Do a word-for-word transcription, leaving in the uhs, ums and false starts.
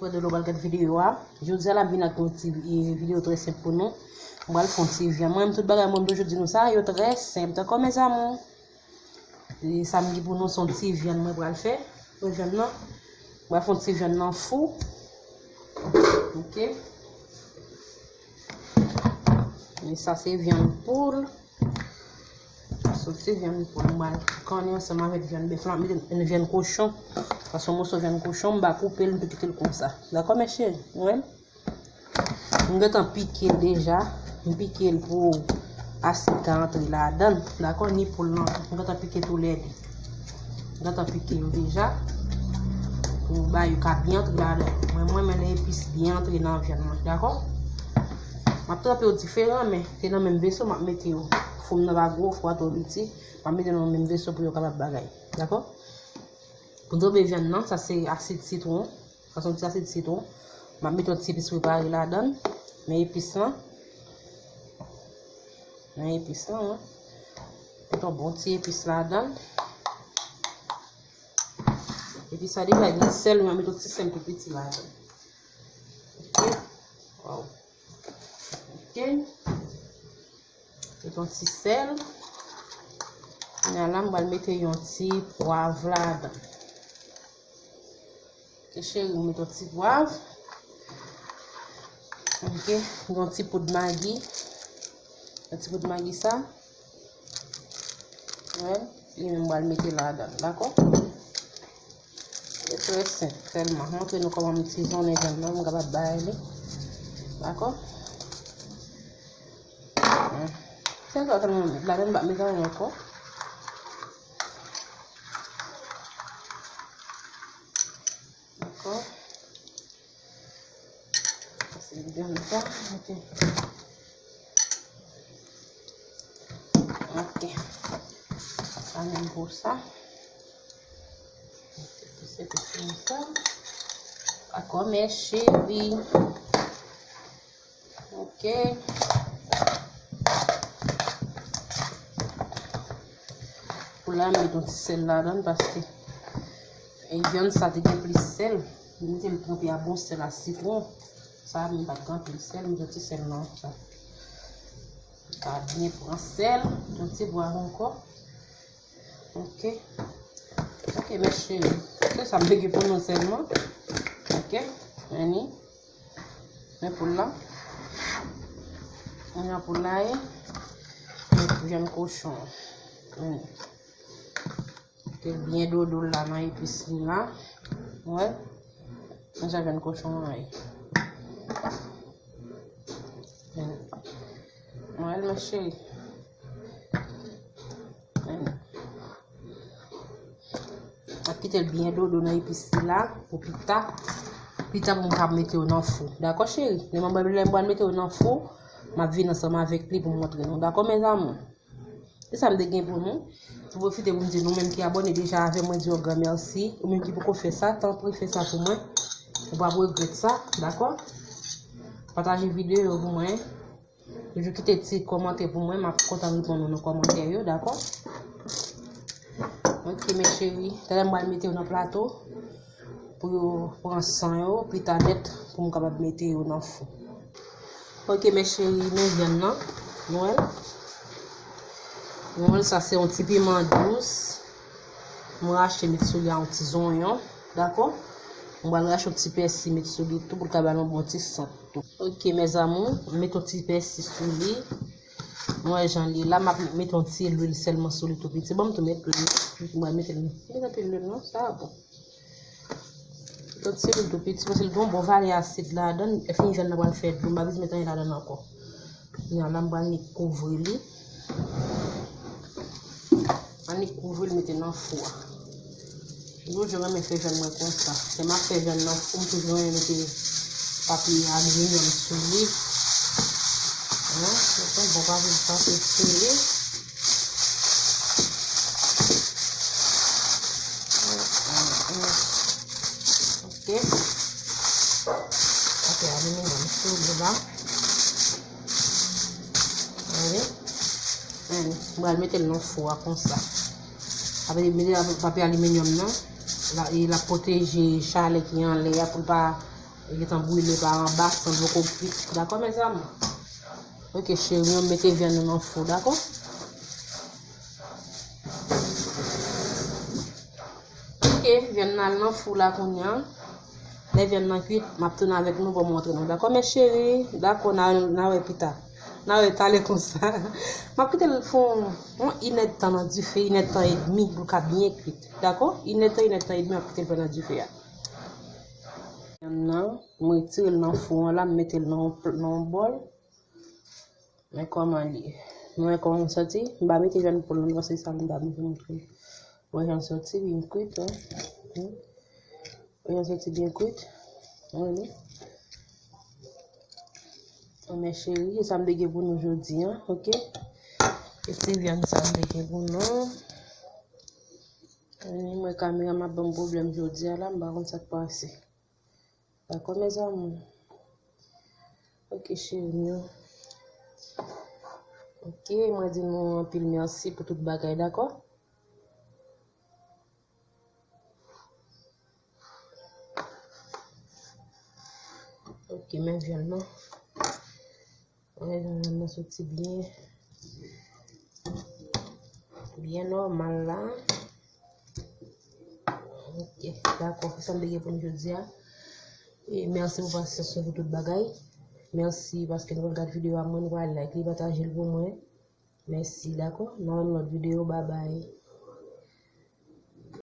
Pandan nou pral gad videyo a, jodi a la m vin ak yon ti, e, videyo trè senp pou nou. Mwen pral fè yon ti vyann. Mwen menm tout bagay mwen toujou di nou sa, yo trè senp. Dakò, mes amours? E sa m gen pou nou se yon ti vyann mwen pral fè. Yon vyann nan. Mwen pral fè yon ti vyann nan fou. Ok. E sa se vyann poul. Soti vyann pou m pral kanni ansanm avèk vyann bèf la, m mete vyann kochon. Paske yon moso vyann kochon, m pa koupe l, m tou kite l konsa. Dakò, mes chéris? Nou wè l? M gentan pike l deja. M pike l pou asid ka antre ladan l. Dakò? Ni poul lan tou. M gentan pike tou lè de. M gentan pike yo deja. Pou ba yo ka byen antre ladan l. Mwen, mwen renmen lè epis byen antre nan vyann mwen. Dakò? M ap tranpe yo diferan, men se nan menm veso m ap mete yo. Fou m nan pa gwo, fou a twò piti. M ap mete nan menm veso pou yo kapab bagay. Dakò? Pou dobe vyann nan, sa se asid sitwon. Sa se yon ti asid sitwon. M ap mete yon ti epis prepare ladan l. Men epis lan. Men epis lan, wi. Mete yon bon ti epis ladan l. Epi sa deja gen sèl, m ap mete yon ti sèl tou piti ladan l. Ok. Waw. Ok. Mete yon ti sèl. Kounye a la, m pral mete yon ti pwav ladan. Ok, cheri, m mete yon ti pwav. Ok, yon ti poud magi. Yon ti poud magi sa. Wè, li menm m pral mete ladan, dakò? Se trè senp, sèlman. Montre nou kòman m itilize yon vyann nan, m kapab bay li. Dakò? Se sa sèlman m met ladan, m pa met anyen ankò. Dakò? Pase vyann sa, ok. Ok. Sa menm pou sa. Se pou sa. Dakò, mes chéris. Ok. Pou la, m met yon ti sèl ladan l paske, e, vyann sa te gen plis sèl. M te tranpe a bon sèl a sitwon. Sa, m pa t gen anpil sèl, m met yon ti sèl nan sa. Sa byen pran sèl, yon ti pwav ankò. Ok. Ok, mes chéris. Se sa m te gen pou nou sèlman. Ok. Men ni. Men poul la. Men jan poul la ye. Men vyann kochon. Men ni. Te byen dodo la nan epis li la. Wè. Men jan vyann kochon an ye. Men ni. Wè, mes chéris. M ap kite l byen dodo nan epis li la pou pita. Pita pou m ka mete yo nan fou. Dakò, cheri? Lè m, lè m pral mete yo nan fou, m ap vin ansanm avèk li pou m montre nou. Dakò, mes amours? Se sa m te gen pou nou. M pwofite pou m di nou menm ki abòne deja avè mwen, di yon gran mèsi. Ou menm ki poko fè sa, tanpri fè sa pou mwen. Ou p ap regrèt sa, dakò? Pataje videyo pou mwen. Toujou kite ti kòmantè pou mwen, m ap kontan reponn ou nan kòmantè yo, dakò? Ok, mes chéris, talè m pral mete yo nan plato pou yo pran san yo, pita nèt, pou m kapab mete yo nan fou. Ok, mes chéris, men vyann nan, nou wè l? Nou wè l, sa se yon ti piman dous. Mwen rache met sou li a yon ti zonyon, dakò? Mwen pral rache yon ti pèsi met sou li tou pou l ka ba l yon bon ti sant tou. Ok, mes amours, m met yon ti pèsi sou li. Mwen wè jan li ye la, m ap met yon ti lwil sèlman sou li tou piti. Ban m tou met lwil, mwen mete l. Met anpil lwil non, sa a bon. Yon ti lwil tou piti, paske l gen yon bon valè asid ladan l, e fin vyann nan pral fè dlo, m pa bezwen met anyen ladan l ankò. Kounye a la, m pral annik kouvri li. Annik kouvri l, mete nan fou a. M toujou renmen fè vyann mwen konsa. Lè m ap fè vyann nan fou, m toujou renmen mete papye aliminyòm sou li. Hein? Mete yon bon papye, papye sou li. Ok. Papye aliminyòm sou li la. Gade. Mwen pral mete l nan fou a konsa. Apre mete papye aliminyòm nan, la, e l ap pwoteje chalè ki anlè a pou l pa Li gentan brile pa anba, san l poko kwit. Dakò, mezanmi? Ok, cheri, nou mete vyann nou nan fou, dakò? Ok, vyann nan al nan fou la kounye a. Lè vyann nan kwit, m ap tounen avèk nou pou m montre nou. Dakò, mes chéris? Dakò, n a, n a wè pita. N a wè talè konsa. M ap kite l fè yon, yon inèdtan nan dife, inèdtan edmi pou l ka byen kwit. Dakò? Inèdtan, inèdtan edmi, m ap kite l fè nan dife a. Vyann nan, m retire l nan fou an la, m mete l nan yon pl-, nan yon bòl. Men kòman li ye. Nou wè kòman l sòti. M pa mete vyann pou l non, paske sa m ta vle montre. Wè jan l sòti, byen kwit, wi. Hmm. Wè jan l sòti byen kwit. Wè li. Bon, mes chéris, se sa m te gen pou nou jodi a, ok? E se vyann sa m te gen pou nou. Mwen, kamera m ap ban m pwoblèm jodi a la, m pa konn sa k pase. Dakò, mezanmi? Ok, cheri m yo. Ok, mwen di nou anpil mèsi pou tout bagay, dakò? Ok, men vyann nan. Wè, vyann nan soti byen, byen nòmal la. Ok, dakò, se sa m te gen pou nou jodi a. E mèsi pou pasyans nou pou tout bagay. Mèsi paske nou pral gad videyo a mwen, nou pral like li, pataje l pou mwen. Mèsi, dakò? Nan yon lòt videyo, babay.